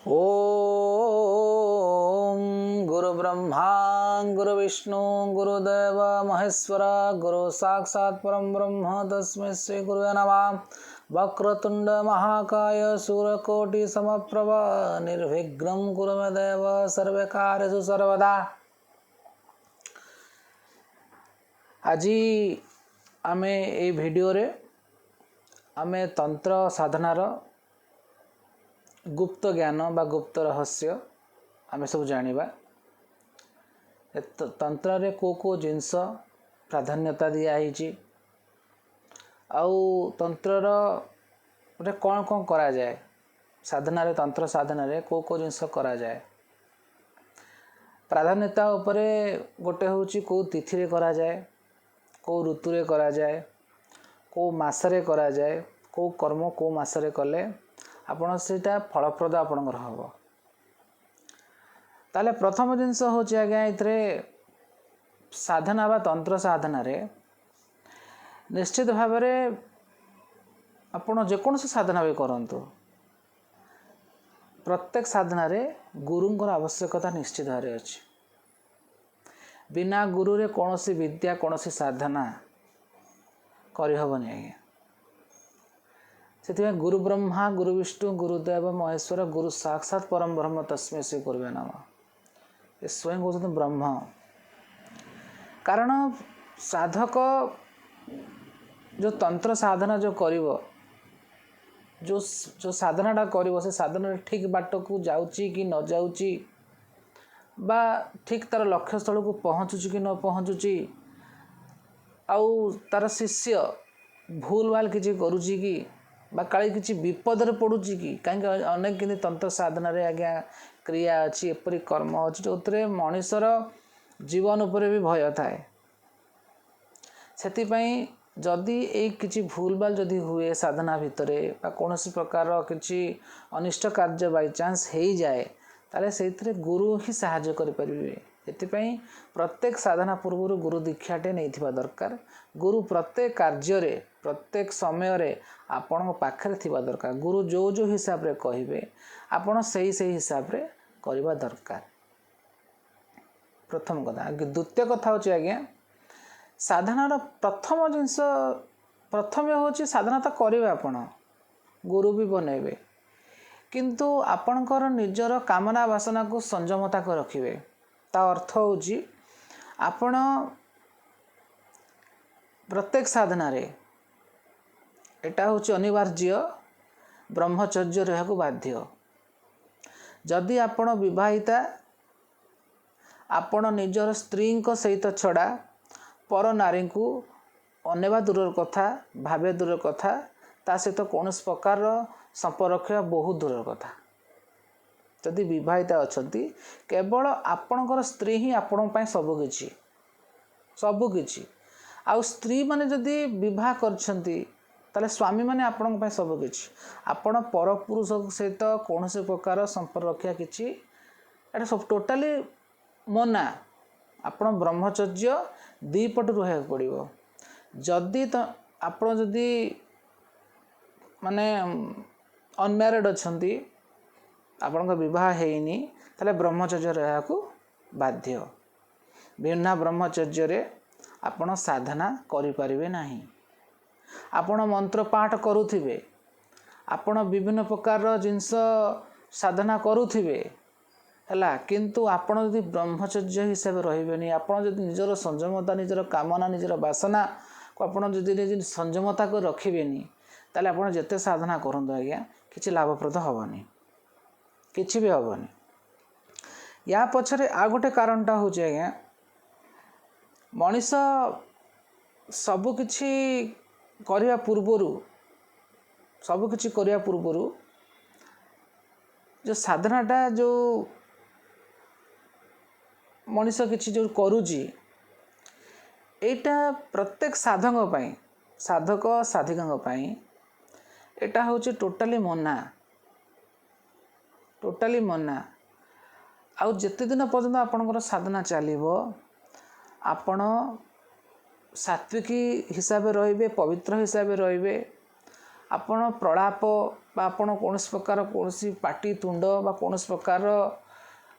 ଓମ୍ ଗୁରୁ ବ୍ରହ୍ମା ଗୁରୁ ବିଷ୍ଣୁ ଗୁରୁଦେବ ମହେଶ୍ୱର, ଗୁରୁ ସାକ୍ଷାତ ପରମ ବ୍ରହ୍ମ ତସ୍ମୈ ଶ୍ରୀ ଗୁରୁବେ ନମଃ। ବକ୍ରତୁଣ୍ଡ ମହାକାୟ ସୂର୍ଯ୍ୟକୋଟି ସମପ୍ରଭ, ନିର୍ବିଘ୍नं କୁରୁ ମେ ଦେବ ସର୍ବ ସର୍ବଦା। ଆଜି ଆମେ ଏଇ ଭିଡ଼ିଓରେ ଆମେ ତନ୍ତ୍ର ସାଧନାର ଗୁପ୍ତ ଜ୍ଞାନ ବା ଗୁପ୍ତ ରହସ୍ୟ ଆମେ ସବୁ ଜାଣିବା। ତନ୍ତ୍ରରେ କେଉଁ କେଉଁ ଜିନିଷ ପ୍ରାଧାନ୍ୟତା ଦିଆହେଇଛି ଆଉ ତନ୍ତ୍ରର ଗୋଟେ କ'ଣ କ'ଣ କରାଯାଏ ସାଧନାରେ, ତନ୍ତ୍ର ସାଧନାରେ କେଉଁ କେଉଁ ଜିନିଷ କରାଯାଏ, ପ୍ରାଧାନ୍ୟତା ଉପରେ ଗୋଟେ ହେଉଛି କେଉଁ ତିଥିରେ କରାଯାଏ, କେଉଁ ଋତୁରେ କରାଯାଏ, କେଉଁ ମାସରେ କରାଯାଏ, କେଉଁ କର୍ମ କେଉଁ ମାସରେ କଲେ ଆପଣ ସେଇଟା ଫଳପ୍ରଦ ଆପଣଙ୍କର ହେବ। ତାହେଲେ ପ୍ରଥମ ଜିନିଷ ହେଉଛି ଆଜ୍ଞା, ଏଥିରେ ସାଧନା ବା ତନ୍ତ୍ର ସାଧନାରେ ନିଶ୍ଚିତ ଭାବରେ ଆପଣ ଯେକୌଣସି ସାଧନା ବି କରନ୍ତୁ, ପ୍ରତ୍ୟେକ ସାଧନାରେ ଗୁରୁଙ୍କର ଆବଶ୍ୟକତା ନିଶ୍ଚିତ ଭାବରେ ଅଛି। ବିନା ଗୁରୁରେ କୌଣସି ବିଦ୍ୟା, କୌଣସି ସାଧନା କରିହେବନି ଆଜ୍ଞା। ସେଥିପାଇଁ ଗୁରୁ ବ୍ରହ୍ମା ଗୁରୁ ବିଷ୍ଣୁ ଗୁରୁଦେବ ମହେଶ୍ୱର, ଗୁରୁ ସାକ୍ଷାତ ପରମ ବ୍ରହ୍ମ ତସ୍ମୈ ଶ୍ରୀ ଗୁରୁବେ ନମଃ। ଏ ସ୍ୱୟଂ ହେଉଛନ୍ତି ବ୍ରହ୍ମ। କାରଣ ସାଧକ ଯେଉଁ ତନ୍ତ୍ର ସାଧନା ଯେଉଁ କରିବ, ଯେଉଁ ସାଧନାଟା କରିବ, ସେ ସାଧନାରେ ଠିକ୍ ବାଟକୁ ଯାଉଛି କି ନ ଯାଉଛି ବା ଠିକ୍ ତା'ର ଲକ୍ଷ୍ୟସ୍ଥଳକୁ ପହଞ୍ଚୁଛି କି ନ ପହଞ୍ଚୁଛି, ଆଉ ତା'ର ଶିଷ୍ୟ ଭୁଲ ଭାଲ କିଛି କରୁଛି କି ବା କାଳେ କିଛି ବିପଦରେ ପଡ଼ୁଛି କି। କାହିଁକି ଅନେକ କିନ୍ତୁ ତନ୍ତ୍ର ସାଧନାରେ ଆଜ୍ଞା କ୍ରିୟା ଅଛି, ଏପରି କର୍ମ ଅଛି ଯେଉଁଥିରେ ମଣିଷର ଜୀବନ ଉପରେ ବି ଭୟ ଥାଏ। ସେଥିପାଇଁ ଯଦି ଏଇ କିଛି ଭୁଲ ଭାଲ ଯଦି ହୁଏ ସାଧନା ଭିତରେ ବା କୌଣସି ପ୍ରକାର କିଛି ଅନିଷ୍ଟ କାର୍ଯ୍ୟ ବାଇଚାନ୍ସ ହେଇଯାଏ, ତାହେଲେ ସେଇଥିରେ ଗୁରୁ ହିଁ ସାହାଯ୍ୟ କରିପାରିବେ। ସେଥିପାଇଁ ପ୍ରତ୍ୟେକ ସାଧନା ପୂର୍ବରୁ ଗୁରୁ ଦୀକ୍ଷାଟେ ନେଇଥିବା ଦରକାର। ଗୁରୁ ପ୍ରତ୍ୟେକ କାର୍ଯ୍ୟରେ ପ୍ରତ୍ୟେକ ସମୟରେ ଆପଣଙ୍କ ପାଖରେ ଥିବା ଦରକାର। ଗୁରୁ ଯେଉଁ ଯେଉଁ ହିସାବରେ କହିବେ ଆପଣ ସେଇ ସେଇ ହିସାବରେ କରିବା ଦରକାର। ପ୍ରଥମ କଥା। ଦ୍ୱିତୀୟ କଥା ହେଉଛି ଆଜ୍ଞା, ସାଧନାର ପ୍ରଥମ ଜିନିଷ ପ୍ରଥମେ ହେଉଛି ସାଧନା ତ କରିବେ ଆପଣ, ଗୁରୁ ବି ବନେଇବେ, କିନ୍ତୁ ଆପଣଙ୍କର ନିଜର କାମନା ବାସନାକୁ ସଂଯମତା କରି ରଖିବେ। ତା ଅର୍ଥ ହେଉଛି ଆପଣ ପ୍ରତ୍ୟେକ ସାଧନାରେ ଏଇଟା ହେଉଛି ଅନିବାର୍ଯ୍ୟ ବ୍ରହ୍ମଚର୍ଯ୍ୟ ରହିବାକୁ ବାଧ୍ୟ। ଯଦି ଆପଣ ବିବାହିତା, ଆପଣ ନିଜର ସ୍ତ୍ରୀଙ୍କ ସହିତ ଛଡ଼ା ପର ନାରୀଙ୍କୁ ଅନେଇବା ଦୂରର କଥା, ଭାବିବା ଦୂରର କଥା, ତା ସହିତ କୌଣସି ପ୍ରକାରର ସମ୍ପର୍କ ରଖିବା ବହୁତ ଦୂରର କଥା। ଯଦି ବିବାହିତା ଅଛନ୍ତି, କେବଳ ଆପଣଙ୍କର ସ୍ତ୍ରୀ ହିଁ ଆପଣଙ୍କ ପାଇଁ ସବୁକିଛି, ସବୁକିଛି। ଆଉ ସ୍ତ୍ରୀମାନେ ଯଦି ବିବାହ କରିଛନ୍ତି, ତାହେଲେ ସ୍ୱାମୀମାନେ ଆପଣଙ୍କ ପାଇଁ ସବୁକିଛି। ଆପଣ ପରପୁରୁଷ ସହିତ କୌଣସି ପ୍ରକାର ସମ୍ପର୍କ ରଖିବା କିଛି ଏଇଟା ସବୁ ଟୋଟାଲି ମନା। ଆପଣ ବ୍ରହ୍ମଚର୍ଯ୍ୟ ଦୁଇ ପଟୁ ରହିବାକୁ ପଡ଼ିବ। ଯଦି ତ ଆପଣ ଯଦି ମାନେ ଅନମ୍ୟାରେଡ଼ ଅଛନ୍ତି, ଆପଣଙ୍କ ବିବାହ ହେଇନି, ତାହେଲେ ବ୍ରହ୍ମଚର୍ଯ୍ୟ ରହିବାକୁ ବାଧ୍ୟ। ବିନା ବ୍ରହ୍ମଚର୍ଯ୍ୟରେ ଆପଣ ସାଧନା କରିପାରିବେ ନାହିଁ। ଆପଣ ମନ୍ତ୍ର ପାଠ କରୁଥିବେ, ଆପଣ ବିଭିନ୍ନ ପ୍ରକାରର ଜିନିଷ ସାଧନା କରୁଥିବେ ହେଲା, କିନ୍ତୁ ଆପଣ ଯଦି ବ୍ରହ୍ମଚର୍ଯ୍ୟ ହିସାବରେ ରହିବେନି, ଆପଣ ଯଦି ନିଜର ସଂଯମତା, ନିଜର କାମନା, ନିଜର ବାସନାକୁ ଆପଣ ଯଦି ସଂଯମତା କରି ରଖିବେନି, ତାହେଲେ ଆପଣ ଯେତେ ସାଧନା କରନ୍ତୁ ଆଜ୍ଞା, କିଛି ଲାଭପ୍ରଦ ହେବନି, କିଛି ବି ହେବନି। ୟା ପଛରେ ଆଉ ଗୋଟେ କାରଣଟା ହେଉଛି ଆଜ୍ଞା, ମଣିଷ ସବୁକିଛି କରିବା ପୂର୍ବରୁ, ସବୁକିଛି କରିବା ପୂର୍ବରୁ ଯେଉଁ ସାଧନାଟା ଯେଉଁ ମଣିଷ କିଛି ଯେଉଁ କରୁଛି, ଏଇଟା ପ୍ରତ୍ୟେକ ସାଧକ ପାଇଁ, ସାଧକ ସାଧିକାଙ୍କ ପାଇଁ ଏଇଟା ହେଉଛି ଟୋଟାଲି ମନା, ଟୋଟାଲି ମନା। ଆଉ ଯେତେ ଦିନ ପର୍ଯ୍ୟନ୍ତ ଆପଣଙ୍କର ସାଧନା ଚାଲିବ, ଆପଣ ସାତ୍ୱିକୀ ହିସାବରେ ରହିବେ, ପବିତ୍ର ହିସାବରେ ରହିବେ। ଆପଣ ପ୍ରଳାପ ବା ଆପଣ କୌଣସି ପ୍ରକାର କୌଣସି ପାଟି ତୁଣ୍ଡ ବା କୌଣସି ପ୍ରକାର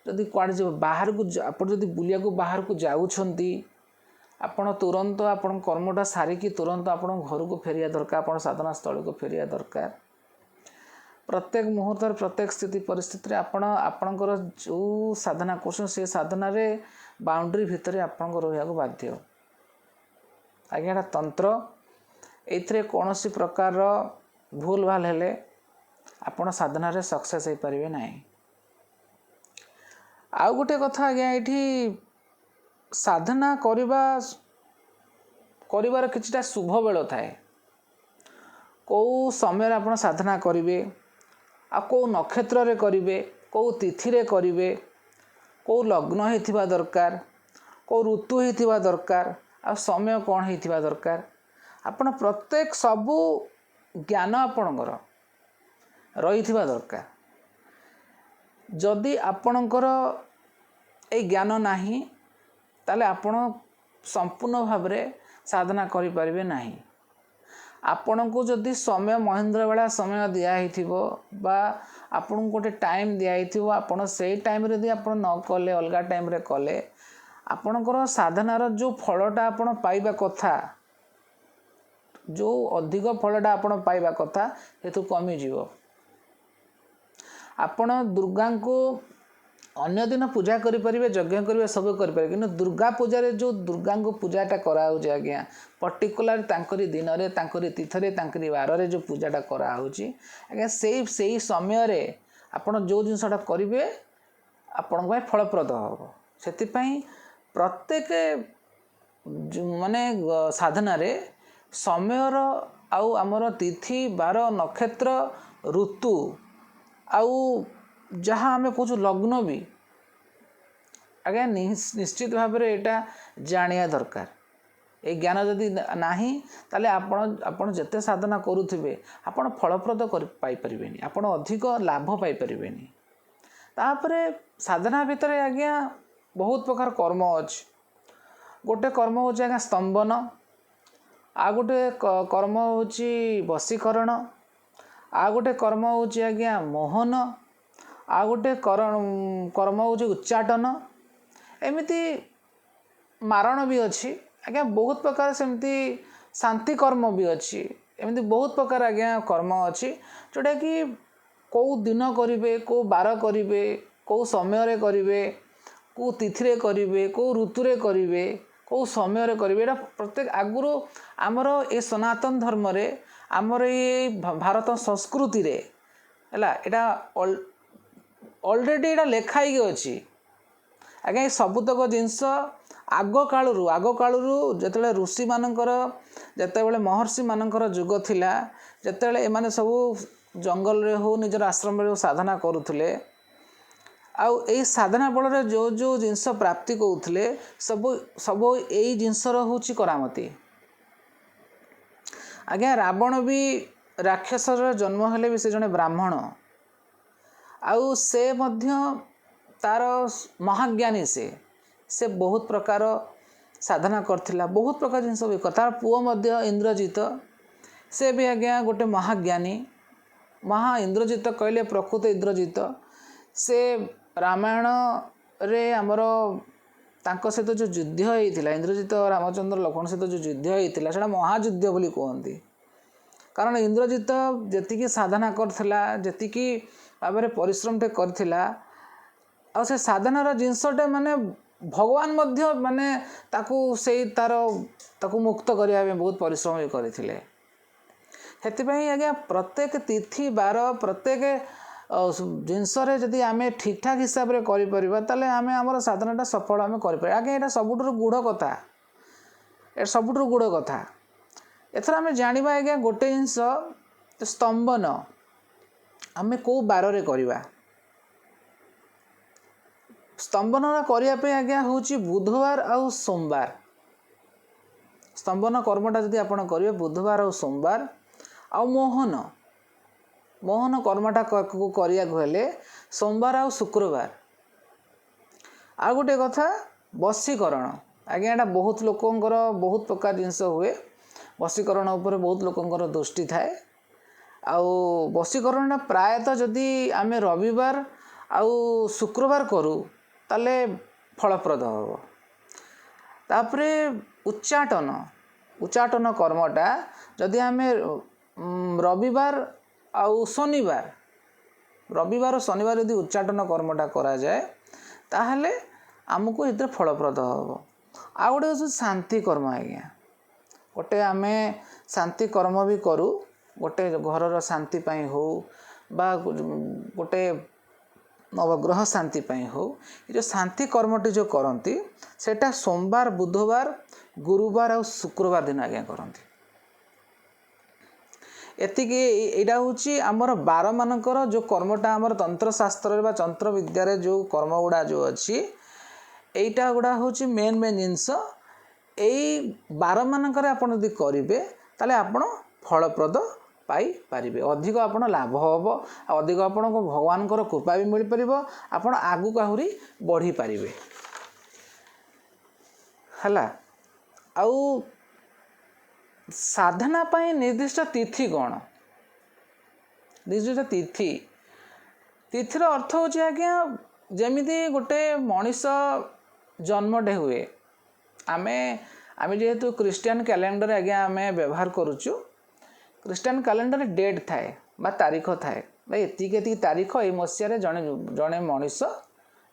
ଯଦି କୁଆଡ଼େ ଯିବ ବାହାରକୁ, ଆପଣ ଯଦି ବୁଲିବାକୁ ବାହାରକୁ ଯାଉଛନ୍ତି, ଆପଣ ତୁରନ୍ତ ଆପଣଙ୍କ କର୍ମଟା ସାରିକି ତୁରନ୍ତ ଆପଣଙ୍କ ଘରକୁ ଫେରିବା ଦରକାର, ଆପଣ ସାଧନା ସ୍ଥଳୀକୁ ଫେରିବା ଦରକାର। ପ୍ରତ୍ୟେକ ମୁହୂର୍ତ୍ତରେ, ପ୍ରତ୍ୟେକ ସ୍ଥିତି ପରିସ୍ଥିତିରେ ଆପଣ ଆପଣଙ୍କର ଯେଉଁ ସାଧନା କରୁଛନ୍ତି, ସେ ସାଧନାରେ ବାଉଣ୍ଡ୍ରି ଭିତରେ ଆପଣଙ୍କ ରହିବାକୁ ବାଧ୍ୟ। ଆଜ୍ଞା, ଏଇଟା ତନ୍ତ୍ର। ଏଇଥିରେ କୌଣସି ପ୍ରକାରର ଭୁଲ ଭାଲ ହେଲେ ଆପଣ ସାଧନାରେ ସକ୍ସେସ୍ ହେଇପାରିବେ ନାହିଁ। ଆଉ ଗୋଟେ କଥା ଆଜ୍ଞା, ଏଇଠି ସାଧନା କରିବାର କିଛିଟା ଶୁଭ ବେଳ ଥାଏ। କେଉଁ ସମୟରେ ଆପଣ ସାଧନା କରିବେ, ଆଉ କେଉଁ ନକ୍ଷତ୍ରରେ କରିବେ, କେଉଁ ତିଥିରେ କରିବେ, କେଉଁ ଲଗ୍ନ ହେଇଥିବା ଦରକାର, କେଉଁ ଋତୁ ହେଇଥିବା ଦରକାର, ଆଉ ସମୟ କ'ଣ ହେଇଥିବା ଦରକାର, ଆପଣ ପ୍ରତ୍ୟେକ ସବୁ ଜ୍ଞାନ ଆପଣଙ୍କର ରହିଥିବା ଦରକାର। ଯଦି ଆପଣଙ୍କର ଏଇ ଜ୍ଞାନ ନାହିଁ, ତାହେଲେ ଆପଣ ସମ୍ପୂର୍ଣ୍ଣ ଭାବରେ ସାଧନା କରିପାରିବେ ନାହିଁ। ଆପଣଙ୍କୁ ଯଦି ସମୟ ମହେନ୍ଦ୍ର ବେଳା ସମୟ ଦିଆହେଇଥିବ ବା ଆପଣଙ୍କୁ ଗୋଟେ ଟାଇମ୍ ଦିଆହେଇଥିବ, ଆପଣ ସେଇ ଟାଇମ୍ରେ ଯଦି ଆପଣ ନ କଲେ, ଅଲଗା ଟାଇମ୍ରେ କଲେ, ଆପଣଙ୍କର ସାଧନାର ଯେଉଁ ଫଳଟା ଆପଣ ପାଇବା କଥା, ଯେଉଁ ଅଧିକ ଫଳଟା ଆପଣ ପାଇବା କଥା, ସେଠୁ କମିଯିବ। ଆପଣ ଦୁର୍ଗାଙ୍କୁ ଅନ୍ୟ ଦିନ ପୂଜା କରିପାରିବେ, ଯଜ୍ଞ କରିବେ, ସବୁ କରିପାରିବେ, କିନ୍ତୁ ଦୁର୍ଗା ପୂଜାରେ ଯେଉଁ ଦୁର୍ଗାଙ୍କୁ ପୂଜାଟା କରାହେଉଛି ଆଜ୍ଞା, ପର୍ଟିକୁଲାର ତାଙ୍କରି ଦିନରେ, ତାଙ୍କରି ତୀର୍ଥରେ, ତାଙ୍କରି ବାରରେ ଯେଉଁ ପୂଜାଟା କରାହେଉଛି ଆଜ୍ଞା, ସେଇ ସମୟରେ ଆପଣ ଯେଉଁ ଜିନିଷଟା କରିବେ, ଆପଣଙ୍କ ପାଇଁ ଫଳପ୍ରଦ ହେବ। ସେଥିପାଇଁ ପ୍ରତ୍ୟେକ ମାନେ ସାଧନାରେ ସମୟର ଆଉ ଆମର ତିଥି, ବାର, ନକ୍ଷତ୍ର, ଋତୁ ଆଉ ଯାହା ଆମେ କହୁଛୁ ଲଗ୍ନ ବି ଆଜ୍ଞା, ନିଶ୍ଚିତ ଭାବରେ ଏଇଟା ଜାଣିବା ଦରକାର। ଏଇ ଜ୍ଞାନ ଯଦି ନାହିଁ, ତାହେଲେ ଆପଣ ଯେତେ ସାଧନା କରୁଥିବେ, ଆପଣ ଫଳପ୍ରଦ କରି ପାଇପାରିବେନି, ଆପଣ ଅଧିକ ଲାଭ ପାଇପାରିବେନି। ତାପରେ ସାଧନା ଭିତରେ ଆଜ୍ଞା ବହୁତ ପ୍ରକାର କର୍ମ ଅଛି। ଗୋଟେ କର୍ମ ହେଉଛି ଆଜ୍ଞା ସ୍ତମ୍ଭନ, ଆଉ ଗୋଟେ କର୍ମ ହେଉଛି ବଶୀକରଣ, ଆଉ ଗୋଟେ କର୍ମ ହେଉଛି ଆଜ୍ଞା ମୋହନ, ଆଉ ଗୋଟେ କର୍ମ ହେଉଛି ଉଚ୍ଚାଟନ, ଏମିତି ମାରଣ ବି ଅଛି ଆଜ୍ଞା, ବହୁତ ପ୍ରକାର ସେମିତି ଶାନ୍ତି କର୍ମ ବି ଅଛି। ଏମିତି ବହୁତ ପ୍ରକାର ଆଜ୍ଞା କର୍ମ ଅଛି, ଯେଉଁଟାକି କେଉଁ ଦିନ କରିବେ, କେଉଁ ବାର କରିବେ, କେଉଁ ସମୟରେ କରିବେ, କେଉଁ ତିଥିରେ କରିବେ, କେଉଁ ଋତୁରେ କରିବେ, କେଉଁ ସମୟରେ କରିବେ, ଏଇଟା ପ୍ରତ୍ୟେକ ଆଗରୁ ଆମର ଏ ସନାତନ ଧର୍ମରେ, ଆମର ଏଇ ଭାରତ ସଂସ୍କୃତିରେ ହେଲା, ଏଇଟା ଅଲରେଡ଼ି ଏଇଟା ଲେଖା ହେଇକି ଅଛି ଆଜ୍ଞା। ଏ ସବୁତକ ଜିନିଷ ଆଗ କାଳରୁ ଯେତେବେଳେ ଋଷିମାନଙ୍କର, ଯେତେବେଳେ ମହର୍ଷିମାନଙ୍କର ଯୁଗ ଥିଲା, ଯେତେବେଳେ ଏମାନେ ସବୁ ଜଙ୍ଗଲରେ ହଉ, ନିଜର ଆଶ୍ରମରେ ହଉ ସାଧନା କରୁଥିଲେ, ଆଉ ଏଇ ସାଧନା ବଳରେ ଯେଉଁ ଯେଉଁ ଜିନିଷ ପ୍ରାପ୍ତି କରୁଥିଲେ, ସବୁ ସବୁ ଏଇ ଜିନିଷର ହେଉଛି କରାମତି ଆଜ୍ଞା। ରାବଣ ବି ରାକ୍ଷସର ଜନ୍ମ ହେଲେ ବି ସେ ଜଣେ ବ୍ରାହ୍ମଣ, ଆଉ ସେ ମଧ୍ୟ ତାର ମହାଜ୍ଞାନୀ। ସେ ବହୁତ ପ୍ରକାର ସାଧନା କରିଥିଲା, ବହୁତ ପ୍ରକାର ଜିନିଷ ବି। ତାର ପୁଅ ମଧ୍ୟ ଇନ୍ଦ୍ରଜିତ, ସେ ବି ଆଜ୍ଞା ଗୋଟେ ମହାଜ୍ଞାନୀ। ମହା ଇନ୍ଦ୍ରଜିତ କହିଲେ ପ୍ରକୃତ ଇନ୍ଦ୍ରଜିତ। ସେ ରାମାୟଣରେ ଆମର ତାଙ୍କ ସହିତ ଯେଉଁ ଯୁଦ୍ଧ ହେଇଥିଲା, ଇନ୍ଦ୍ରଜିତ ରାମଚନ୍ଦ୍ର ଲକ୍ଷ୍ମଣ ସହିତ ଯେଉଁ ଯୁଦ୍ଧ ହେଇଥିଲା, ସେଇଟା ମହାଯୁଦ୍ଧ ବୋଲି କୁହନ୍ତି। କାରଣ ଇନ୍ଦ୍ରଜିତ ଯେତିକି ସାଧନା କରିଥିଲା, ଯେତିକି ଭାବରେ ପରିଶ୍ରମଟେ କରିଥିଲା, ଆଉ ସେ ସାଧନାର ଜିନିଷଟା ମାନେ ଭଗବାନ ମଧ୍ୟ ମାନେ ତାକୁ ସେଇ ତାର ତାକୁ ମୁକ୍ତ କରିବା ପାଇଁ ବହୁତ ପରିଶ୍ରମ ବି କରିଥିଲେ। ସେଥିପାଇଁ ଆଜ୍ଞା ପ୍ରତ୍ୟେକ ତିଥି, ବାର, ପ୍ରତ୍ୟେକ ଜିନିଷରେ ଯଦି ଆମେ ଠିକ୍ଠାକ୍ ହିସାବରେ କରିପାରିବା, ତାହେଲେ ଆମେ ଆମର ସାଧନାଟା ସଫଳ ଆମେ କରିପାରିବା ଆଜ୍ଞା। ଏଇଟା ସବୁଠାରୁ ଗୂଢ଼ କଥା, ଏଇଟା ସବୁଠାରୁ ଗୂଢ଼ କଥା। ଏଥର ଆମେ ଜାଣିବା ଆଜ୍ଞା ଗୋଟେ ଜିନିଷ, ସ୍ତମ୍ଭନ ଆମେ କେଉଁ ବାରରେ କରିବା। ସ୍ତମ୍ଭନ କରିବା ପାଇଁ ଆଜ୍ଞା ହେଉଛି ବୁଧବାର ଆଉ ସୋମବାର। ସ୍ତମ୍ଭନ କର୍ମଟା ଯଦି ଆପଣ କରିବେ ବୁଧବାର ଆଉ ସୋମବାର, ଆଉ ମୋହନ କର୍ମଟା କରିବାକୁ ହେଲେ ସୋମବାର ଆଉ ଶୁକ୍ରବାର। ଆଉ ଗୋଟେ କଥା, ବଶୀକରଣ ଆଜ୍ଞା, ଏଇଟା ବହୁତ ଲୋକଙ୍କର ବହୁତ ପ୍ରକାର ଜିନିଷ ହୁଏ। ବଶୀକରଣ ଉପରେ ବହୁତ ଲୋକଙ୍କର ଦୃଷ୍ଟି ଥାଏ। ଆଉ ବଶୀକରଣଟା ପ୍ରାୟତଃ ଯଦି ଆମେ ରବିବାର ଆଉ ଶୁକ୍ରବାର କରୁ, ତାହେଲେ ଫଳପ୍ରଦ ହେବ। ତାପରେ ଉଚ୍ଚାଟନ। ଉଚ୍ଚାଟନ କର୍ମଟା ଯଦି ଆମେ ରବିବାର ଆଉ ଶନିବାର, ରବିବାର, ଶନିବାର ଯଦି ଉଚ୍ଚାଟନ କର୍ମଟା କରାଯାଏ, ତାହେଲେ ଆମକୁ ଏଥିରେ ଫଳପ୍ରଦ ହେବ। ଆଉ ଗୋଟେ ହେଉଛି ଶାନ୍ତି କର୍ମ ଆଜ୍ଞା। ଗୋଟେ ଆମେ ଶାନ୍ତି କର୍ମ ବି କରୁ, ଗୋଟେ ଘରର ଶାନ୍ତି ପାଇଁ ହଉ ବା ଗୋଟେ ନବଗ୍ରହ ଶାନ୍ତି ପାଇଁ ହଉ। ଏ ଯେଉଁ ଶାନ୍ତି କର୍ମଟି ଯେଉଁ କରନ୍ତି, ସେଇଟା ସୋମବାର, ବୁଧବାର, ଗୁରୁବାର ଆଉ ଶୁକ୍ରବାର ଦିନ ଆଜ୍ଞା କରନ୍ତି। ଏତିକି। ଏଇଟା ହେଉଛି ଆମର ବାରମାନଙ୍କର ଯେଉଁ କର୍ମଟା, ଆମର ତନ୍ତ୍ରଶାସ୍ତ୍ରରେ ବା ତନ୍ତ୍ର ବିଦ୍ୟାରେ ଯେଉଁ କର୍ମ ଗୁଡ଼ା ଯେଉଁ ଅଛି, ଏଇଟା ଗୁଡ଼ା ହେଉଛି ମେନ୍ ମେନ୍ ଜିନିଷ। ଏଇ ବାରମାନଙ୍କରେ ଆପଣ ଯଦି କରିବେ, ତାହେଲେ ଆପଣ ଫଳପ୍ରଦ ପାଇପାରିବେ, ଅଧିକ ଆପଣ ଲାଭ ହେବ ଆଉ ଅଧିକ ଆପଣଙ୍କୁ ଭଗବାନଙ୍କର କୃପା ବି ମିଳିପାରିବ, ଆପଣ ଆଗକୁ ଆହୁରି ବଢ଼ିପାରିବେ। ହେଲା। ଆଉ ସାଧନା ପାଇଁ ନିର୍ଦ୍ଦିଷ୍ଟ ତିଥି କ'ଣ? ନିର୍ଦ୍ଦିଷ୍ଟ ତିଥି, ତିଥିର ଅର୍ଥ ହେଉଛି ଆଜ୍ଞା, ଯେମିତି ଗୋଟେ ମଣିଷ ଜନ୍ମଟେ ହୁଏ, ଆମେ ଯେହେତୁ ଖ୍ରୀଷ୍ଟିଆନ କ୍ୟାଲେଣ୍ଡର ଆଜ୍ଞା ଆମେ ବ୍ୟବହାର କରୁଛୁ, ଖ୍ରୀଷ୍ଟିଆନ କ୍ୟାଲେଣ୍ଡରରେ ଡେଟ୍ ଥାଏ ବା ତାରିଖ ଥାଏ ବା ଏତିକି ଏତିକି ତାରିଖ, ଏଇ ମସିହାରେ ଜଣେ ଜଣେ ମଣିଷ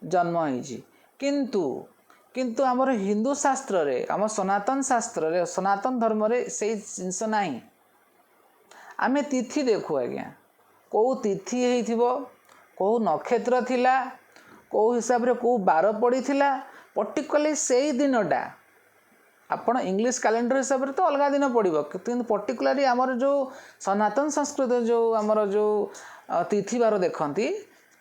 ଜନ୍ମ ହେଇଛି। କିନ୍ତୁ ଆମର ହିନ୍ଦୁ ଶାସ୍ତ୍ରରେ, ଆମ ସନାତନ ଶାସ୍ତ୍ରରେ, ସନାତନ ଧର୍ମରେ ସେଇ ଜିନିଷ ନାହିଁ। ଆମେ ତିଥି ଦେଖୁ ଆଜ୍ଞା, କେଉଁ ତିଥି ହେଇଥିବ, କେଉଁ ନକ୍ଷତ୍ର ଥିଲା, କେଉଁ ହିସାବରେ କେଉଁ ବାର ପଡ଼ିଥିଲା, ପର୍ଟିକୁଲାରଲି ସେଇ ଦିନଟା। ଆପଣ ଇଂଲିଶ କ୍ୟାଲେଣ୍ଡର ହିସାବରେ ତ ଅଲଗା ଦିନ ପଡ଼ିବ, କିନ୍ତୁ ପର୍ଟିକୁଲାରଲି ଆମର ଯେଉଁ ସନାତନ ସଂସ୍କୃତି, ଯେଉଁ ଆମର ଯେଉଁ ତିଥି ବାର ଦେଖନ୍ତି,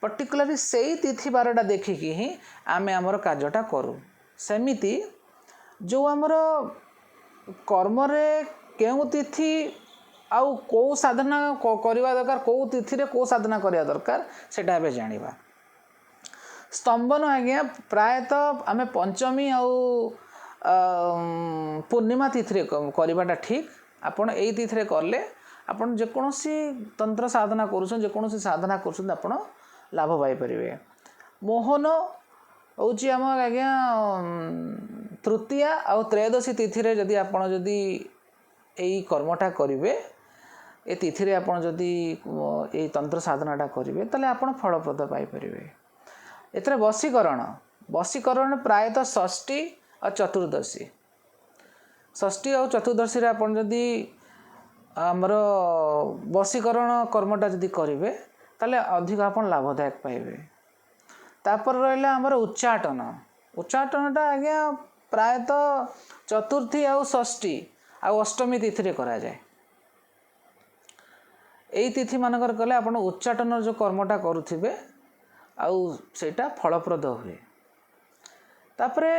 ପର୍ଟିକୁଲାରଲି ସେଇ ତିଥି ବାରଟା ଦେଖିକି ହିଁ ଆମେ ଆମର କାର୍ଯ୍ୟଟା କରୁ। ସେମିତି ଯେଉଁ ଆମର କର୍ମରେ କେଉଁ ତିଥି ଆଉ କେଉଁ ସାଧନା କରିବା ଦରକାର, କେଉଁ ତିଥିରେ କେଉଁ ସାଧନା କରିବା ଦରକାର, ସେଇଟା ଏବେ ଜାଣିବା। ସ୍ତମ୍ଭନ ଆଜ୍ଞା ପ୍ରାୟତଃ ଆମେ ପଞ୍ଚମୀ ଆଉ ପୂର୍ଣ୍ଣିମା ତିଥିରେ କରିବାଟା ଠିକ୍। ଆପଣ ଏଇ ତିଥିରେ କଲେ, ଆପଣ ଯେକୌଣସି ତନ୍ତ୍ର ସାଧନା କରୁଛନ୍ତି, ଯେକୌଣସି ସାଧନା କରୁଛନ୍ତି, ଆପଣ ଲାଭ ପାଇପାରିବେ। ମୋହନ ହେଉଛି ଆମ ଆଜ୍ଞା ତୃତୀୟା ଆଉ ତ୍ରୟୋଦଶୀ ତିଥିରେ ଯଦି ଆପଣ ଯଦି ଏଇ କର୍ମଟା କରିବେ, ଏ ତିଥିରେ ଆପଣ ଯଦି ଏଇ ତନ୍ତ୍ର ସାଧନାଟା କରିବେ, ତାହେଲେ ଆପଣ ଫଳପ୍ରଦ ପାଇପାରିବେ। ଏଥିରେ ବଶୀକରଣ, ବଶୀକରଣ ପ୍ରାୟତଃ ଷଷ୍ଠୀ ଆଉ ଚତୁର୍ଦ୍ଦଶୀ, ଷଷ୍ଠୀ ଆଉ ଚତୁର୍ଦ୍ଦଶୀରେ ଆପଣ ଯଦି ଆମର ବଶୀକରଣ କର୍ମଟା ଯଦି କରିବେ, ତାହେଲେ ଅଧିକ ଆପଣ ଲାଭଦାୟକ ପାଇବେ। ତାପରେ ରହିଲା ଆମର ଉଚ୍ଚାଟନ। ଉଚ୍ଚାଟନଟା ଆଜ୍ଞା ପ୍ରାୟତଃ ଚତୁର୍ଥୀ ଆଉ ଷଷ୍ଠୀ ଆଉ ଅଷ୍ଟମୀ ତିଥିରେ କରାଯାଏ। ଏଇ ତିଥି ମାନଙ୍କରେ କଲେ ଆପଣ ଉଚ୍ଚାଟନର ଯେଉଁ କର୍ମଟା କରୁଥିବେ ଆଉ ସେଇଟା ଫଳପ୍ରଦ ହୁଏ। ତାପରେ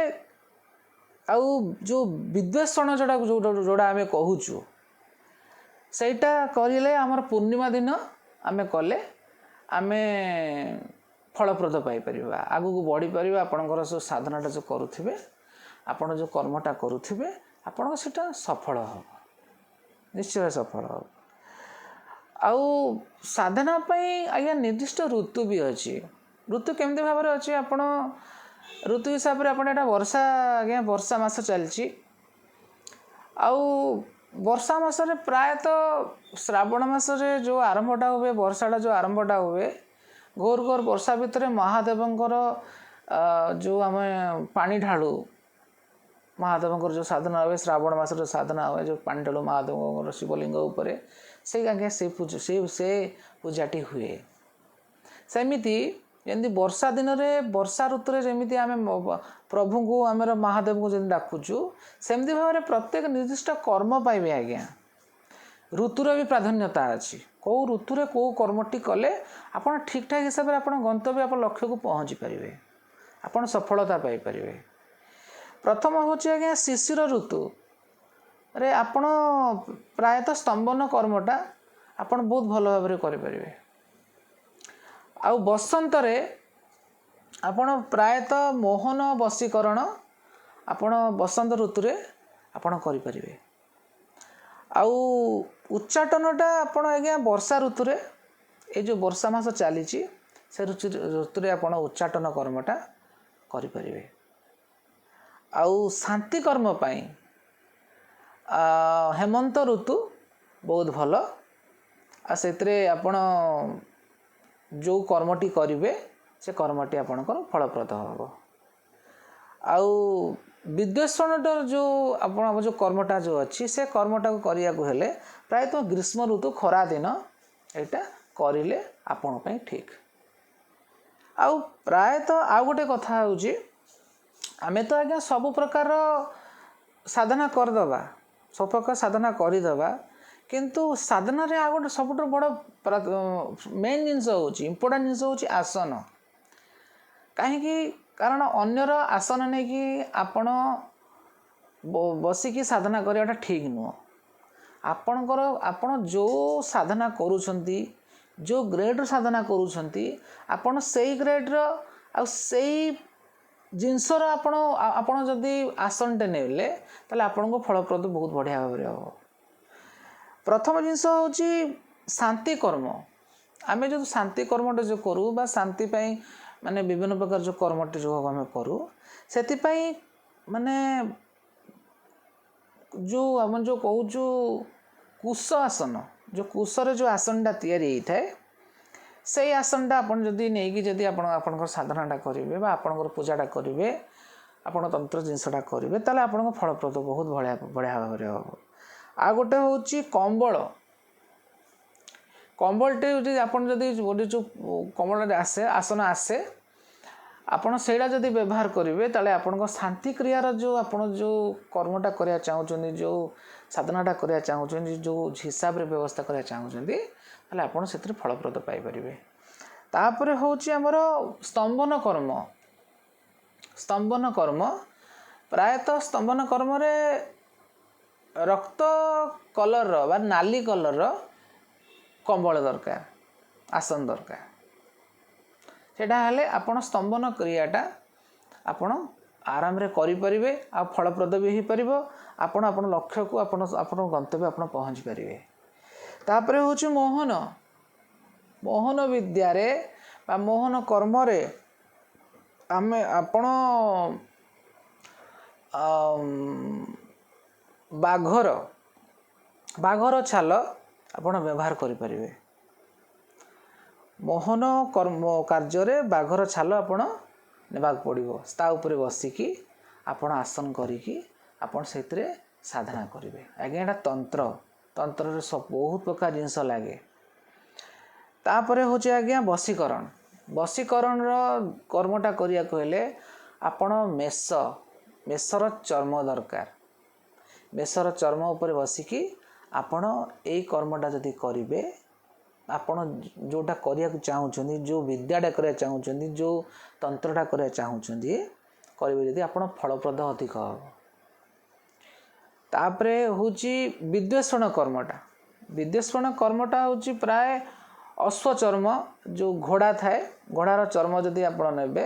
ଆଉ ଯେଉଁ ବିଦ୍ୱେଷଣ ଯେଉଁଟା ଆମେ କହୁଛୁ, ସେଇଟା କରିଲେ ଆମର ପୂର୍ଣ୍ଣିମା ଦିନ ଆମେ କଲେ ଆମେ ଫଳପ୍ରଦ ପାଇପାରିବା, ଆଗକୁ ବଢ଼ିପାରିବା। ଆପଣଙ୍କର ଯେଉଁ ସାଧନାଟା ଯେଉଁ କରୁଥିବେ, ଆପଣ ଯେଉଁ କର୍ମଟା କରୁଥିବେ, ଆପଣଙ୍କ ସେଇଟା ସଫଳ ହେବ, ନିଶ୍ଚୟ ସଫଳ ହେବ। ଆଉ ସାଧନା ପାଇଁ ଆଜ୍ଞା ନିର୍ଦ୍ଦିଷ୍ଟ ଋତୁ ବି ଅଛି। ଋତୁ କେମିତି ଭାବରେ ଅଛି? ଆପଣ ଋତୁ ହିସାବରେ ଆପଣ ଏଇଟା ବର୍ଷା ଆଜ୍ଞା, ବର୍ଷା ମାସ ଚାଲିଛି ଆଉ ବର୍ଷା ମାସରେ ପ୍ରାୟତଃ ଶ୍ରାବଣ ମାସରେ ଯେଉଁ ଆରମ୍ଭଟା ହୁଏ, ବର୍ଷାଟା ଯେଉଁ ଆରମ୍ଭଟା ହୁଏ, ଘୋର ଘୋର ବର୍ଷା ଭିତରେ ମହାଦେବଙ୍କର ଯେଉଁ ଆମେ ପାଣି ଢାଳୁ, ମହାଦେବଙ୍କର ଯେଉଁ ସାଧନା ହୁଏ, ଶ୍ରାବଣ ମାସରେ ଯେଉଁ ସାଧନା ହୁଏ, ଯେଉଁ ପାଣି ଢାଳୁ ମହାଦେବଙ୍କର ଶିବଲିଙ୍ଗ ଉପରେ, ସେଇ ଆଜ୍ଞା ସେ ପୂଜା ସେ ସେ ପୂଜାଟି ହୁଏ। ସେମିତି ଯେମିତି ବର୍ଷା ଦିନରେ, ବର୍ଷା ଋତୁରେ ଯେମିତି ଆମେ ପ୍ରଭୁଙ୍କୁ, ଆମର ମହାଦେବଙ୍କୁ ଯେମିତି ଡାକୁଛୁ, ସେମିତି ଭାବରେ ପ୍ରତ୍ୟେକ ନିର୍ଦ୍ଦିଷ୍ଟ କର୍ମ ପାଇଁ ବି ଆଜ୍ଞା ଋତୁର ବି ପ୍ରାଧାନ୍ୟତା ଅଛି। କେଉଁ ଋତୁରେ କେଉଁ କର୍ମଟି କଲେ ଆପଣ ଠିକ୍ ଠାକ୍ ହିସାବରେ ଆପଣ ଗନ୍ତବ୍ୟ, ଆପଣ ଲକ୍ଷ୍ୟକୁ ପହଞ୍ଚି ପାରିବେ, ଆପଣ ସଫଳତା ପାଇପାରିବେ। ପ୍ରଥମ ହେଉଛି ଆଜ୍ଞା, ଶିଶିର ଋତୁରେ ଆପଣ ପ୍ରାୟତଃ ସ୍ତମ୍ଭନ କର୍ମଟା ଆପଣ ବହୁତ ଭଲ ଭାବରେ କରିପାରିବେ। ଆଉ ବସନ୍ତରେ ଆପଣ ପ୍ରାୟତଃ ମୋହନ ବଶୀକରଣ ଆପଣ ବସନ୍ତ ଋତୁରେ ଆପଣ କରିପାରିବେ। ଆଉ ଉଚ୍ଚାଟନଟା ଆପଣ ଆଜ୍ଞା ବର୍ଷା ଋତୁରେ, ଏ ଯେଉଁ ବର୍ଷା ମାସ ଚାଲିଛି, ସେ ଋତୁରେ ଆପଣ ଉଚ୍ଚାଟନ କର୍ମଟା କରିପାରିବେ। ଆଉ ଶାନ୍ତି କର୍ମ ପାଇଁ ହେମନ୍ତ ଋତୁ ବହୁତ ଭଲ। ଆଉ ସେଥିରେ ଆପଣ ଯେଉଁ କର୍ମଟି କରିବେ, ସେ କର୍ମଟି ଆପଣଙ୍କର ଫଳପ୍ରଦ ହେବ। ଆଉ ବିଦ୍ୱେଷଣଟାର ଯେଉଁ ଆପଣ ଯେଉଁ କର୍ମଟା ଯେଉଁ ଅଛି, ସେ କର୍ମଟାକୁ କରିବାକୁ ହେଲେ ପ୍ରାୟତଃ ଗ୍ରୀଷ୍ମ ଋତୁ, ଖରା ଦିନ ଏଇଟା କରିଲେ ଆପଣଙ୍କ ପାଇଁ ଠିକ୍। ଆଉ ପ୍ରାୟତଃ ଆଉ ଗୋଟେ କଥା ହେଉଛି, ଆମେ ତ ଆଜ୍ଞା ସବୁ ପ୍ରକାର ସାଧନା କରିଦେବା, ସବୁ ପ୍ରକାର ସାଧନା କରିଦେବା, କିନ୍ତୁ ସାଧନାରେ ଆଉ ଗୋଟେ ସବୁଠୁ ବଡ଼ ମେନ୍ ଜିନିଷ ହେଉଛି, ଇମ୍ପୋର୍ଟାଣ୍ଟ ଜିନିଷ ହେଉଛି ଆସନ। କାହିଁକି? କାରଣ ଅନ୍ୟର ଆସନ ନେଇକି ଆପଣ ବସିକି ସାଧନା କରିବାଟା ଠିକ୍ ନୁହଁ। ଆପଣଙ୍କର ଆପଣ ଯେଉଁ ସାଧନା କରୁଛନ୍ତି, ଯେଉଁ ଗ୍ରେଡ଼ର ସାଧନା କରୁଛନ୍ତି, ଆପଣ ସେଇ ଗ୍ରେଡ଼ର ଆଉ ସେଇ ଜିନିଷର ଆପଣ ଯଦି ଆସନଟେ ନେଲେ, ତାହେଲେ ଆପଣଙ୍କୁ ଫଳପ୍ରଦ ବହୁତ ବଢ଼ିଆ ଭାବରେ ହେବ। ପ୍ରଥମ ଜିନିଷ ହେଉଛି ଶାନ୍ତି କର୍ମ। ଆମେ ଯେଉଁ ଶାନ୍ତି କର୍ମଟା ଯେଉଁ କରୁ ବା ଶାନ୍ତି ପାଇଁ ମାନେ ବିଭିନ୍ନ ପ୍ରକାର ଯେଉଁ କର୍ମଟି ଯେଉଁ ଆମେ କରୁ, ସେଥିପାଇଁ ମାନେ ଯେଉଁ ଆମେ ଯେଉଁ କହୁଛୁ କୁଶ ଆସନ, ଯେଉଁ କୁଶରେ ଯେଉଁ ଆସନଟା ତିଆରି ହେଇଥାଏ, ସେଇ ଆସନଟା ଆପଣ ଯଦି ନେଇକି ଯଦି ଆପଣ ଆପଣଙ୍କର ସାଧନାଟା କରିବେ ବା ଆପଣଙ୍କର ପୂଜାଟା କରିବେ, ଆପଣ ତନ୍ତ୍ର ଜିନିଷଟା କରିବେ, ତାହେଲେ ଆପଣଙ୍କ ଫଳପ୍ରଦ ବହୁତ ବଢ଼ିଆ ବଢ଼ିଆ ଭାବରେ ହେବ। ଆଉ ଗୋଟେ ହେଉଛି କମ୍ବଳ। କମ୍ବଳଟେ ଯଦି ଆପଣ ଯଦି ଗୋଟେ ଯେଉଁ କମ୍ବଳରେ ଆସେ, ଆସନ ଆସେ, ଆପଣ ସେଇଟା ଯଦି ବ୍ୟବହାର କରିବେ, ତାହେଲେ ଆପଣଙ୍କ ଶାନ୍ତି କ୍ରିୟାର ଯେଉଁ ଆପଣ ଯେଉଁ କର୍ମଟା କରିବା ଚାହୁଁଛନ୍ତି, ଯେଉଁ ସାଧନାଟା କରିବା ଚାହୁଁଛନ୍ତି, ଯେଉଁ ହିସାବରେ ବ୍ୟବସ୍ଥା କରିବା ଚାହୁଁଛନ୍ତି, ତାହେଲେ ଆପଣ ସେଥିରେ ଫଳପ୍ରଦ ପାଇପାରିବେ। ତାପରେ ହେଉଛି ଆମର ସ୍ତମ୍ଭନ କର୍ମ। ସ୍ତମ୍ଭନ କର୍ମ, ପ୍ରାୟତଃ ସ୍ତମ୍ଭନ କର୍ମରେ ରକ୍ତ କଲର୍ର ବା ନାଲି କଲର୍ର କମ୍ବଳ ଦରକାର, ଆସନ ଦରକାର। ସେଇଟା ହେଲେ ଆପଣ ସ୍ତମ୍ଭନ କ୍ରିୟାଟା ଆପଣ ଆରାମରେ କରିପାରିବେ ଆଉ ଫଳପ୍ରଦ ବି ହେଇପାରିବ। ଆପଣ ଆପଣ ଲକ୍ଷ୍ୟକୁ, ଆପଣ ଆପଣଙ୍କ ଗନ୍ତବ୍ୟ ଆପଣ ପହଞ୍ଚି ପାରିବେ। ତାପରେ ହେଉଛି ମୋହନ। ମୋହନ ବିଦ୍ୟାରେ ବା ମୋହନ କର୍ମରେ ଆମେ ଆପଣ ବାଘର ଛାଲ ଆପଣ ବ୍ୟବହାର କରିପାରିବେ। ମୋହନ କର୍ମ କାର୍ଯ୍ୟରେ ବାଘର ଛାଲ ଆପଣ ନେବାକୁ ପଡ଼ିବ। ତା ଉପରେ ବସିକି ଆପଣ ଆସନ କରିକି ଆପଣ ସେଥିରେ ସାଧନା କରିବେ। ଆଜ୍ଞା, ଏଇଟା ତନ୍ତ୍ର। ତନ୍ତ୍ରରେ ବହୁତ ପ୍ରକାର ଜିନିଷ ଲାଗେ। ତାପରେ ହେଉଛି ଆଜ୍ଞା ବଶୀକରଣ। ବଶୀକରଣର କର୍ମଟା କରିବାକୁ ହେଲେ ଆପଣ ମେଷର ଚର୍ମ ଦରକାର। ମେଷର ଚର୍ମ ଉପରେ ବସିକି ଆପଣ ଏଇ କର୍ମଟା ଯଦି କରିବେ, ଆପଣ ଯେଉଁଟା କରିବାକୁ ଚାହୁଁଛନ୍ତି, ଯେଉଁ ବିଦ୍ୟାଟା କରିବାକୁ ଚାହୁଁଛନ୍ତି, ଯେଉଁ ତନ୍ତ୍ରଟା କରିବାକୁ ଚାହୁଁଛନ୍ତି, କରିବେ ଯଦି ଆପଣ ଫଳପ୍ରଦ ଅଧିକ ହେବ। ତାପରେ ହେଉଛି ବିଦ୍ୱେଷଣ କର୍ମଟା। ବିଦ୍ୱେଷଣ କର୍ମଟା ହେଉଛି ପ୍ରାୟ ଅଶ୍ୱ ଚର୍ମ, ଯେଉଁ ଘୋଡ଼ା ଥାଏ, ଘୋଡ଼ାର ଚର୍ମ ଯଦି ଆପଣ ନେବେ,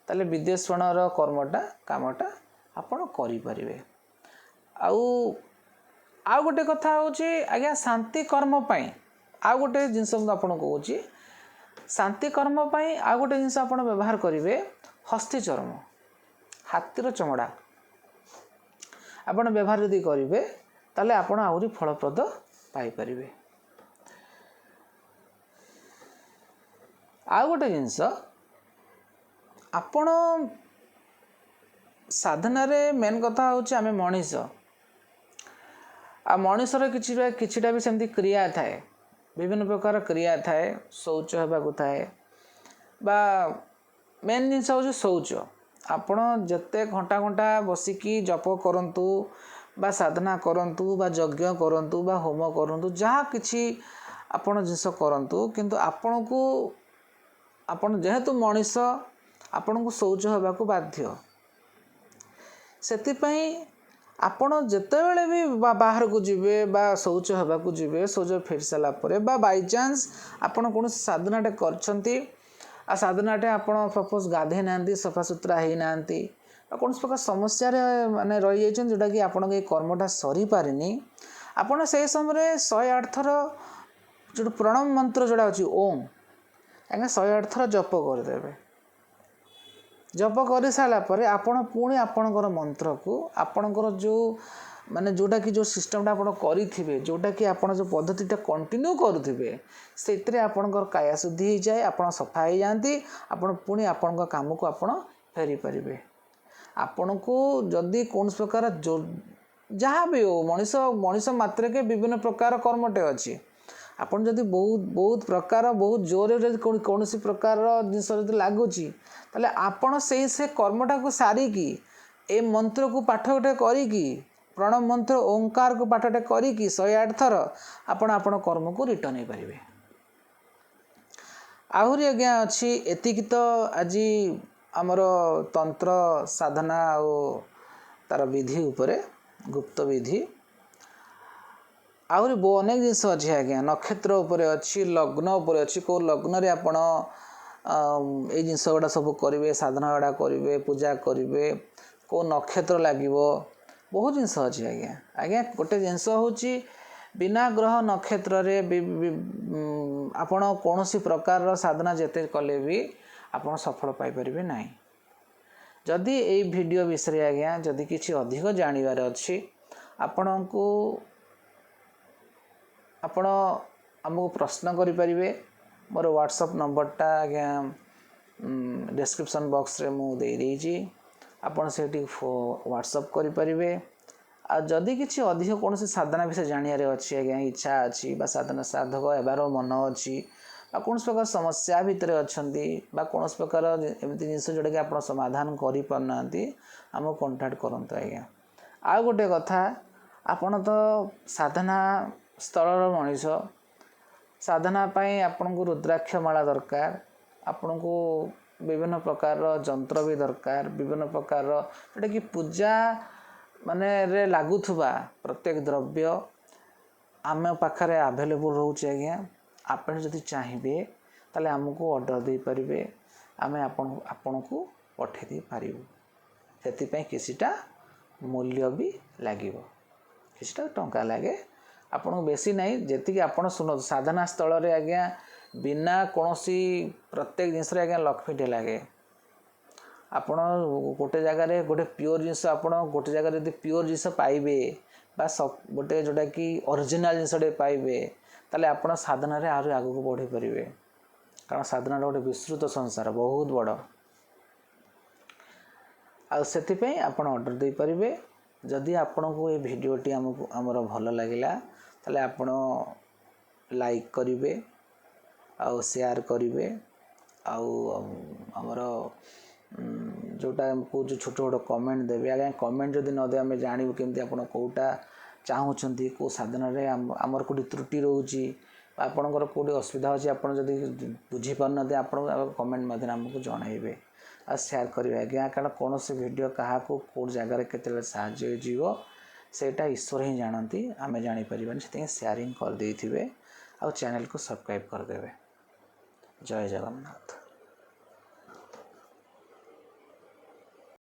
ତାହେଲେ ବିଦ୍ୱେଷଣର କର୍ମଟା, କାମଟା ଆପଣ କରିପାରିବେ। ଆଉ ଗୋଟେ କଥା ହେଉଛି ଆଜ୍ଞା, ଶାନ୍ତି କର୍ମ ପାଇଁ ଆଉ ଗୋଟେ ଜିନିଷ ମୁଁ ଆପଣଙ୍କୁ କହୁଛି। ଶାନ୍ତି କର୍ମ ପାଇଁ ଆଉ ଗୋଟେ ଜିନିଷ ଆପଣ ବ୍ୟବହାର କରିବେ, ହସ୍ତି ଚର୍ମ, ହାତୀର ଚମଡ଼ା ଆପଣ ବ୍ୟବହାର ଯଦି କରିବେ, ତାହେଲେ ଆପଣ ଆହୁରି ଫଳପ୍ରଦ ପାଇପାରିବେ। ଆଉ ଗୋଟେ ଜିନିଷ, ଆପଣ ସାଧନାରେ ମେନ୍ କଥା ହେଉଛି ଆମେ ମଣିଷ, ଆଉ ମଣିଷର କିଛିଟା ବି ସେମିତି କ୍ରିୟା ଥାଏ, ବିଭିନ୍ନ ପ୍ରକାର କ୍ରିୟା ଥାଏ, ଶୌଚ ହେବାକୁ ଥାଏ ବା ମେନ୍ ଜିନିଷ ହେଉଛି ଶୌଚ। ଆପଣ ଯେତେ ଘଣ୍ଟା ଘଣ୍ଟା ବସିକି ଜପ କରନ୍ତୁ ବା ସାଧନା କରନ୍ତୁ ବା ଯଜ୍ଞ କରନ୍ତୁ ବା ହୋମ କରନ୍ତୁ, ଯାହା କିଛି ଆପଣ ଜିନିଷ କରନ୍ତୁ, କିନ୍ତୁ ଆପଣ ଯେହେତୁ ମଣିଷ, ଆପଣଙ୍କୁ ଶୌଚ ହେବାକୁ ବାଧ୍ୟ। ସେଥିପାଇଁ ଆପଣ ଯେତେବେଳେ ବି ବାହାରକୁ ଯିବେ ବା ଶୌଚ ହେବାକୁ ଯିବେ, ଶୌଚ ଫେରି ସାରିଲା ପରେ ବା ବାଇଚାନ୍ସ ଆପଣ କୌଣସି ସାଧନାଟେ କରିଛନ୍ତି ଆଉ ସାଧନାଟେ ଆପଣ ସପୋଜ୍ ଗାଧେଇ ନାହାନ୍ତି, ସଫାସୁତୁରା ହେଇନାହାନ୍ତି ବା କୌଣସି ପ୍ରକାର ସମସ୍ୟାରେ ମାନେ ରହିଯାଇଛନ୍ତି, ଯେଉଁଟାକି ଆପଣଙ୍କ ଏଇ କର୍ମଟା ସରିପାରିନି, ଆପଣ ସେଇ ସମୟରେ 108 ଥର ଯେଉଁଟା ପ୍ରଣବ ମନ୍ତ୍ର ଯେଉଁଟା ଅଛି ଓମ୍ ଆଜ୍ଞା, 108 ଥର ଜପ କରିଦେବେ। ଜପ କରିସାରିଲା ପରେ ଆପଣ ପୁଣି ଆପଣଙ୍କର ମନ୍ତ୍ରକୁ, ଆପଣଙ୍କର ଯେଉଁ ମାନେ ଯେଉଁଟାକି ଯେଉଁ ସିଷ୍ଟମଟା ଆପଣ କରିଥିବେ, ଯେଉଁଟାକି ଆପଣ ଯେଉଁ ପଦ୍ଧତିଟା କଣ୍ଟିନ୍ୟୁ କରୁଥିବେ, ସେଥିରେ ଆପଣଙ୍କର କାୟା ଶୁଦ୍ଧି ହେଇଯାଏ, ଆପଣ ସଫା ହେଇଯାଆନ୍ତି, ଆପଣ ପୁଣି ଆପଣଙ୍କ କାମକୁ ଆପଣ ଫେରିପାରିବେ। ଆପଣଙ୍କୁ ଯଦି କୌଣସି ପ୍ରକାର ଯାହା ବି ହଉ, ମଣିଷ ମାତ୍ରକେ ବିଭିନ୍ନ ପ୍ରକାର କର୍ମଟେ ଅଛି। ଆପଣ ଯଦି ବହୁତ ବହୁତ ପ୍ରକାର ବହୁତ ଜୋରରେ ଯଦି କୌଣସି ପ୍ରକାରର ଜିନିଷ ଯଦି ଲାଗୁଛି, ତାହେଲେ ଆପଣ ସେଇ ସେ କର୍ମଟାକୁ ସାରିକି ଏ ମନ୍ତ୍ରକୁ ପାଠ ଗୋଟେ କରିକି, ପ୍ରଣବ ମନ୍ତ୍ର ଓଙ୍କାରକୁ ପାଠଟେ କରିକି 108 ଥର ଆପଣ ଆପଣ କର୍ମକୁ ରିଟର୍ଣ୍ଣ ହେଇପାରିବେ। ଆହୁରି ଆଜ୍ଞା ଅଛି। ଏତିକି ତ ଆଜି ଆମର ତନ୍ତ୍ର ସାଧନା ଆଉ ତାର ବିଧି ଉପରେ, ଗୁପ୍ତ ବିଧି। ଆହୁରି ଅନେକ ଜିନିଷ ଅଛି ଆଜ୍ଞା। ନକ୍ଷତ୍ର ଉପରେ ଅଛି, ଲଗ୍ନ ଉପରେ ଅଛି, କେଉଁ ଲଗ୍ନରେ ଆପଣ ଏଇ ଜିନିଷ ଗୁଡ଼ା ସବୁ କରିବେ, ସାଧନା ଗୁଡ଼ା କରିବେ, ପୂଜା କରିବେ, କେଉଁ ନକ୍ଷତ୍ର ଲାଗିବ, ବହୁତ ଜିନିଷ ଅଛି ଆଜ୍ଞା। ଆଜ୍ଞା, ଗୋଟେ ଜିନିଷ ହେଉଛି ବିନା ଗ୍ରହ ନକ୍ଷତ୍ରରେ ଆପଣ କୌଣସି ପ୍ରକାରର ସାଧନା ଯେତେ କଲେ ବି ଆପଣ ସଫଳ ପାଇପାରିବେ ନାହିଁ। ଯଦି ଏଇ ଭିଡ଼ିଓ ବିଷୟରେ ଆଜ୍ଞା ଯଦି କିଛି ଅଧିକ ଜାଣିବାର ଅଛି ଆପଣଙ୍କୁ, ଆପଣ ଆମକୁ ପ୍ରଶ୍ନ କରିପାରିବେ। ମୋର ହ୍ୱାଟ୍ସଅପ୍ ନମ୍ବରଟା ଆଜ୍ଞା ଡେସ୍କ୍ରିପସନ୍ ବକ୍ସରେ ମୁଁ ଦେଇଦେଇଛି, ଆପଣ ସେଇଠି ହ୍ୱାଟ୍ସଅପ୍ କରିପାରିବେ। ଆଉ ଯଦି କିଛି ଅଧିକ କୌଣସି ସାଧନା ବିଷୟରେ ଜାଣିବାର ଅଛି ଆଜ୍ଞା, ଇଚ୍ଛା ଅଛି ବା ସାଧନା ସାଧକ ହେବାର ମନ ଅଛି ବା କୌଣସି ପ୍ରକାର ସମସ୍ୟା ଭିତରେ ଅଛନ୍ତି ବା କୌଣସି ପ୍ରକାର ଏମିତି ଜିନିଷ ଯେଉଁଟାକି ଆପଣ ସମାଧାନ କରିପାରୁନାହାନ୍ତି, ଆମକୁ କଣ୍ଟାକ୍ଟ କରନ୍ତୁ ଆଜ୍ଞା। ଆଉ ଗୋଟେ କଥା, ଆପଣ ତ ସାଧନା ସ୍ଥଳର ମଣିଷ, ସାଧନା ପାଇଁ ଆପଣଙ୍କୁ ରୁଦ୍ରାକ୍ଷ ମାଳା ଦରକାର, ଆପଣଙ୍କୁ ବିଭିନ୍ନ ପ୍ରକାରର ଯନ୍ତ୍ର ବି ଦରକାର, ବିଭିନ୍ନ ପ୍ରକାରର ଯେଉଁଟାକି ପୂଜା ମାନେ ରେ ଲାଗୁଥିବା ପ୍ରତ୍ୟେକ ଦ୍ରବ୍ୟ ଆମ ପାଖରେ ଆଭେଲେବୁଲ୍ ରହୁଛି ଆଜ୍ଞା। ଆପଣ ଯଦି ଚାହିଁବେ ତାହେଲେ ଆମକୁ ଅର୍ଡ଼ର ଦେଇପାରିବେ, ଆମେ ଆପଣଙ୍କୁ ପଠାଇ ଦେଇପାରିବୁ। ସେଥିପାଇଁ କିଛିଟା ମୂଲ୍ୟ ବି ଲାଗିବ, କିଛିଟା ଟଙ୍କା ଲାଗେ ଆପଣଙ୍କୁ, ବେଶୀ ନାହିଁ। ଯେତିକି ଆପଣ ଶୁଣନ୍ତୁ, ସାଧନା ସ୍ଥଳରେ ଆଜ୍ଞା ବିନା କୌଣସି ପ୍ରତ୍ୟେକ ଜିନିଷରେ ଆଜ୍ଞା ଲକ୍ଷ୍ମୀଟେ ଲାଗେ। ଆପଣ ଗୋଟେ ଜାଗାରେ ଗୋଟେ ପିଓର ଜିନିଷ, ଆପଣ ଗୋଟେ ଜାଗାରେ ଯଦି ପିଓର ଜିନିଷ ପାଇବେ ବା ଗୋଟେ ଯେଉଁଟାକି ଅରିଜିନାଲ୍ ଜିନିଷଟେ ପାଇବେ, ତାହେଲେ ଆପଣ ସାଧନାରେ ଆହୁରି ଆଗକୁ ବଢ଼ିପାରିବେ। କାରଣ ସାଧନାଟା ଗୋଟେ ବିସ୍ତୃତ ସଂସାର, ବହୁତ ବଡ଼। ଆଉ ସେଥିପାଇଁ ଆପଣ ଅର୍ଡ଼ର ଦେଇପାରିବେ। ଯଦି ଆପଣଙ୍କୁ ଏ ଭିଡ଼ିଓଟି ଆମକୁ ଆମର ଭଲ ଲାଗିଲା, ତାହେଲେ ଆପଣ ଲାଇକ୍ କରିବେ ଆଉ ସେୟାର କରିବେ ଆଉ ଆମର ଯେଉଁଟା ଆମକୁ ଯେଉଁ ଛୋଟ ଛୋଟ କମେଣ୍ଟ ଦେବେ ଆଜ୍ଞା। କମେଣ୍ଟ ଯଦି ନ ଦେବେ, ଆମେ ଜାଣିବୁ କେମିତି ଆପଣ କେଉଁଟା ଚାହୁଁଛନ୍ତି, କେଉଁ ସାଧନାରେ ଆମର କେଉଁଠି ତ୍ରୁଟି ରହୁଛି ବା ଆପଣଙ୍କର କେଉଁଠି ଅସୁବିଧା ଅଛି। ଆପଣ ଯଦି ବୁଝିପାରୁନାହାନ୍ତି, ଆପଣ କମେଣ୍ଟ ମାଧ୍ୟମରେ ଆମକୁ ଜଣାଇବେ ଆଉ ସେୟାର କରିବେ ଆଜ୍ଞା। କାରଣ କୌଣସି ଭିଡ଼ିଓ କାହାକୁ କେଉଁ ଜାଗାରେ କେତେବେଳେ ସାହାଯ୍ୟ ହେଇଯିବ, ସେଇଟା ଈଶ୍ୱର ହିଁ ଜାଣନ୍ତି, ଆମେ ଜାଣିପାରିବାନି। ସେଥିପାଇଁ ସେୟାରିଂ କରିଦେଇଥିବେ ଆଉ ଚ୍ୟାନେଲକୁ ସବସ୍କ୍ରାଇବ୍ କରିଦେବେ। ଜୟ ଜଗନ୍ନାଥ।